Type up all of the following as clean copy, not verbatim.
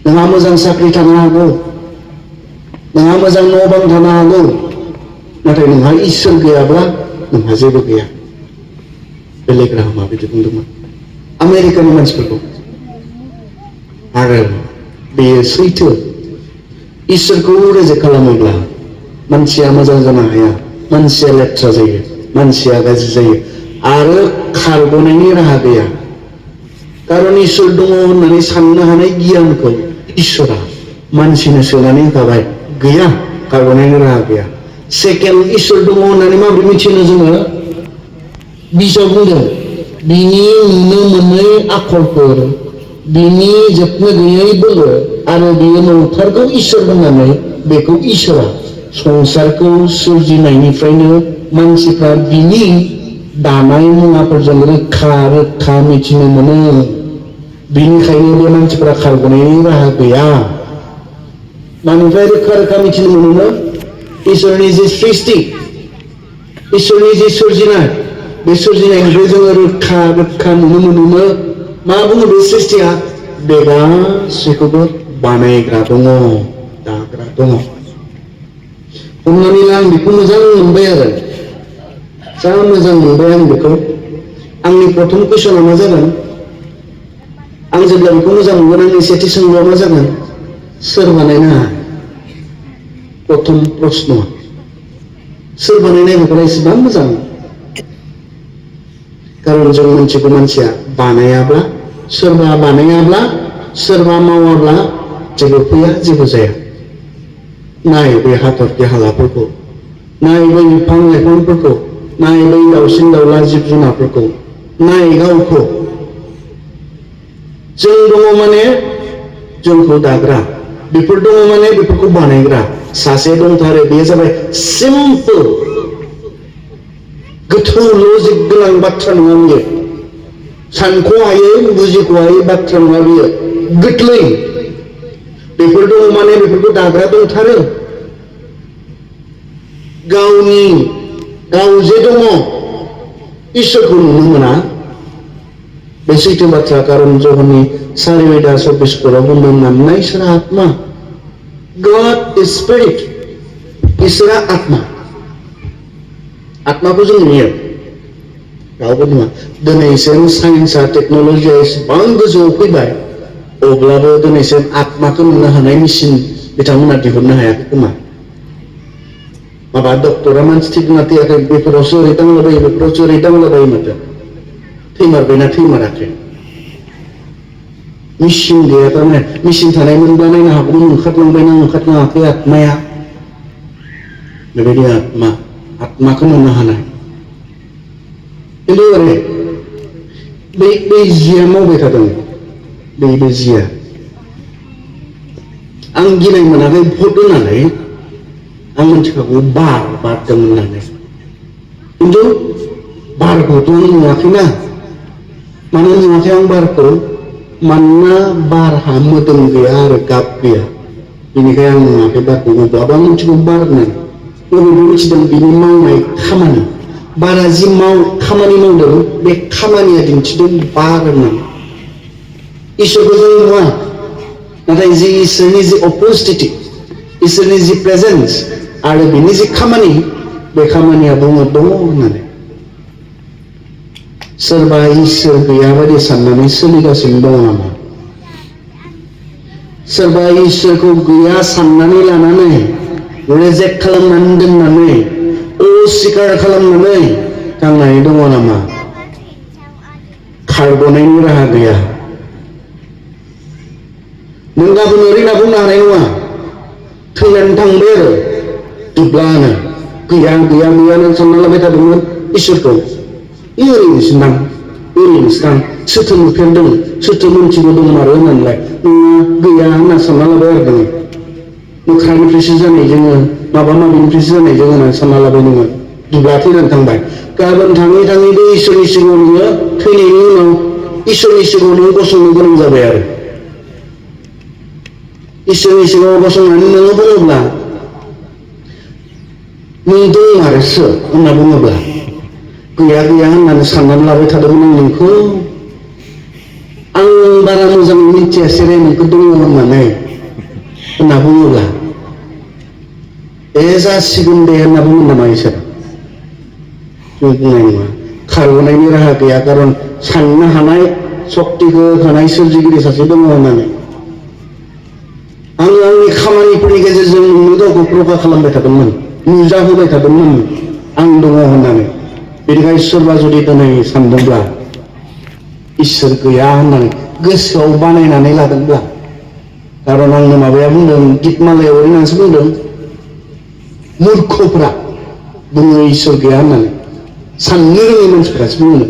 नोंहा मोजां साख्रि थानो हागौ, नोंहा मोजां न' बां थानो हागौ, नाथाय नोंहा इसोर गैयाब्ला नोंहा जेबो गैया। बेलेग राहा बिदि बुंदोंमोन आमेरिकानि मानसिफोरखौ। आरो बेयो सैथो। इसोरखौ रिजेक्ट खालामोब्ला मानसिया मोजां जानो हाया, मानसिया लेथ्रा जायो, मानसिया गाज्रि जायो आरो खारग'नायनि राहा गैया। कारन इसोर दङ होननानै साननो हानाय गियानखौ इसोरा मानसिनो सोनानै होखाबाय, गैया, खारग'नायनि राहा गैया। सेकेन्ड, इसोर दङ होननानै माबोरै मिथिनो जोङो? बिजाब बुंदों बिनि नुनो मोनै आखलफोर, बिनि जोबनो गैयै बोलो आरो बियो नंथारगौ इसोर होननानै बेखौ इसोरा संसारखौ सोरजिनायनिफ्रायनो मानसिफ्रा बिनि दानाय मुवाफोरजों रोखा रोखा मिथिनो मोनो। बिनिखायनो बे मानसिफ्रा खारग'नायनि राहा गैया। मानिफ्राय रोखा रोखा मिथिनो मोनो? इसोरनि जे सृष्टि, इसोरनि जे सोरजिनाय, बे सोरजिनायनिफ्राय जोङो रोखा रोखा नुनो मोनो। मा बुङो बे सृष्टिया? बे गासैखौबो बानायग्रा दङ, दाग्रा दङ। हमनानै ला आं बेखौ मोजां मोनबाय आरो जा मोजां मोनबाय आं बेखौ। आंनि प्रथम कुइसना मा जागोन? आं जेब्ला बेखौ मोजां मोनगोन, आंनि सेथि सोंलुआ मा जागोन? सोर बानायनाय? प्रथम प्रश्न। सोर बानायनाय बेखौलाय एसेबां मोजां? कारन जों मोनथिगौ मानसिया बानायाब्ला, सोरबा बानायाब्ला, सोरबा मावाब्ला जेबो फैया, जेबो जाया। नाय बे हाथरखि हालाफोरखौ, नाय बै बिफां लाइफांफोरखौ, नाय बै दाउसिन दाउला जिब जुनारफोरखौ, नाय गावखौ। जों दङ माने जोंखौ दाग्रा, बेफोर दङ माने बेफोरखौ बानायग्रा सासे दंथारो। बेयो जाबाय सिम्पोल, गोथौ लजिक गोनां बाथ्रा नङा बियो। सानख' हायै, बुजिख' हायै बाथ्रा नङा बियो, गोथलै। बेफोर दङ माने बेफोरखौ दाग्रा दंथारो। गाव जे दङ, इसोरखौ नुनो मोना, बे सैथो बाथ्रा। कारन जहननि 4:24 बुंदों, मानोना इसोरा आत्मा। God is spirit. इसोरा आत्मा। आत्माखौ जों नुयो, रावबो नुवा। दिनैसिम साइन्सआ, टेक्न'लजिया एसेबां गोजौआव फैबाय, अब्लाबो दिनैसिम आत्माखौ नुनो हानाय मेसिन बिथांमोना दिहुननो हायाखै खोमा। माबा डक्टरा मानसि थैदोंना थैयाखै बेफोरावसो ओरै दांलाबायो, बेफोरावसो ओरै दांलाबायो माथो। थैमारबायना थैमाराखै? मेसिन गैया थारमाने। मेसिन थानायमोनब्ला नायनो हागौमोन, ओंखारलांबायना ओंखारलाङाखै आत्माया। बेबायदि आत्मा, आत्माखौ नुनो हानाय। खिन्थु ओरै बै जिया मावबाय थादों, बे जिया। आं गिनाय मोनाखै भट होनानै, आं मिथिखागौ बार बारदों होननानै। खिन्थु बारखौथ' आं नुवाखैना। मानो नुवाखै आं बारखौ? मानोना बारहा मोदोम गैया आरो गाब गैया। बेनिखायनो आं नुवाखै बारखौ। नुब्लाबो आं मिथिगौ बार होननानै। बबेबो मिथिदों बिनि मावनाय खामानि। बारा जि खामानि मावदों, बे खामानिया दिन्थिदों बार होननानै। इसोरखौ जों नुवा, नाथाय जि इसोरनि जि अपस्टिटि, इसोरनि जि प्रेजेन्स आरो बिनि जि खामानि, बे खामानिया बुङो दङ होननानै। सोरबा इसोर गैया बायदि साननानै सोलिगासिनो दङ नामा? सोरबा इसोरखौ गैया साननानै लानानै, रिजेक्ट खालामनानै दोननानै, अस्वीकार खालामनानै थांनानै दङ नामा? खारग'नायनि राहा गैया। नों गाबोन ओरै होनना बुंनो हानाय नङा, थैनानै थांबाय आरो दुब्लानो, गैया गैया गैया नों सानना लाबाय थादोंमोन इसोरखौ। ओरैनोसो दां, ओरैनोसो दां, सोरथो नुफेरदों, सोरथो मोनथिबो दंमारो होननानैलाय नोङो गैया होनना सानना लाबाय आरो नोङो। मोख्रानिफ्रायसो जानाय जोङो, माबा माबिनिफ्रायसो जानाय जोङो होननानै सानना लाबाय नोङो। दुब्ला थैनानै थांबाय। गाबोन थाङै थाङै बे इसोरनि सिगाङाव नोङो थैनायनि उनाव इसोरनि सिगाङाव नों गसंनो गोनां जाबाय आरो। इसोरनि सिगाङाव गसंनानै नोङो बुङोब्ला, नों दंमारोसो होनना बुङोब्ला, गैया गैया होननानै साननानै लाबाय थादोंमोन आं नोंखौ। आं बारा मोजां मोजाङै मिथियासै नोंखौ दङ होननानै होनना बुङोब्ला जासिगोन दे होनना बुङो नामा इसोर? जों बुंनाय नङा। खारग'नायनि राहा गैया, खारन साननो हानाय सक्तिखौ होनाय सोरजिगिरि सासे दङ होननानै। आङो आंनि खामानिफोरनि गेजेरजों नोंनो गावखौ प्रका खालामबाय थादोंमोन, नुजाहोबाय थादोंमोन आं दङ होननानै। बेनिखायनो सोरबा जुदि दिनै सानदोंब्ला इसोर गैया होननानै गोसोआव बानायनानै लादोंब्ला, खारन आंनो माबाया बुंदों, गितमालायाव ओरैनासो बुंदों, मूर्खफ्रा बुङो इसोर गैया होननानै। साननो रोङै मानसिफ्रासो बुङो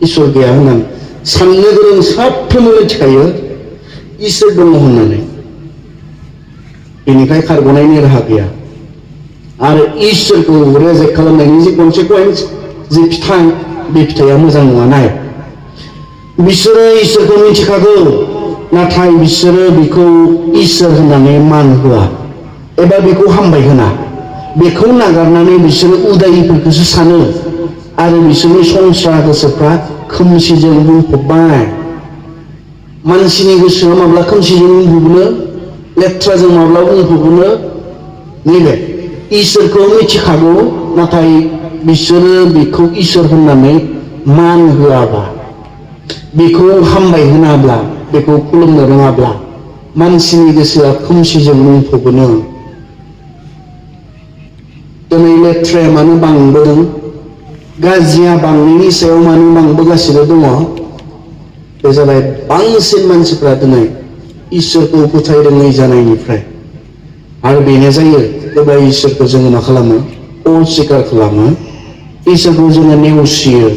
इसोर गैया होननानै। साननो गोरों साफ्रोमबो मिथिखायो इसोर दङ होननानै। बेनिफ्राय खारग'नायनि राहा गैया। आरो इसोरखौ रेजेक्ट खालामनायनि जे कनसिकुवेन्स, जे फिथाइ, बे फिथाइया मोजां नङा। नाय, बिसोरो इसोरखौ मिथिखागौ, नाथाय बिसोरो बिखौ इसोर होननानै मान होआ एबा बेखौ हामबाय होना। बेखौ नागारनानै बिसोरो उदायिफोरखौसो सानो, आरो बिसोरनि संसार गोसोफ्रा खोमसिजों बुंफबबाय। मानसिनि गोसोआ माब्ला खोमसिजों बुंफबनो, लेथ्राजों माब्ला बुंफबनो? नैबे इसोरखौ मिथिखागौ, नाथाय बिसोरो बेखौ इसोर होननानै मान होआबा, बेखौ हामबाय होनाब्ला, बेखौ खुलुमनो रोङाब्ला, मानसिनि गोसोआ खोमसिजों बुंफबनो। दिनै लेथ्राया मानो बांबोदों? गाज्रिया बांनायनि सायाव मानो बांबोगासिनो दङ? बे जाबाय बांसिन मानसिफ्रा दिनै इसोरखौ फोथायरोङै जानायनिफ्राय। आरो बेनो जायो जेब्ला इसोरखौ जोङो मा खालामो? अस्वीकार खालामो, इसोरखौ जोङो नेवसियो।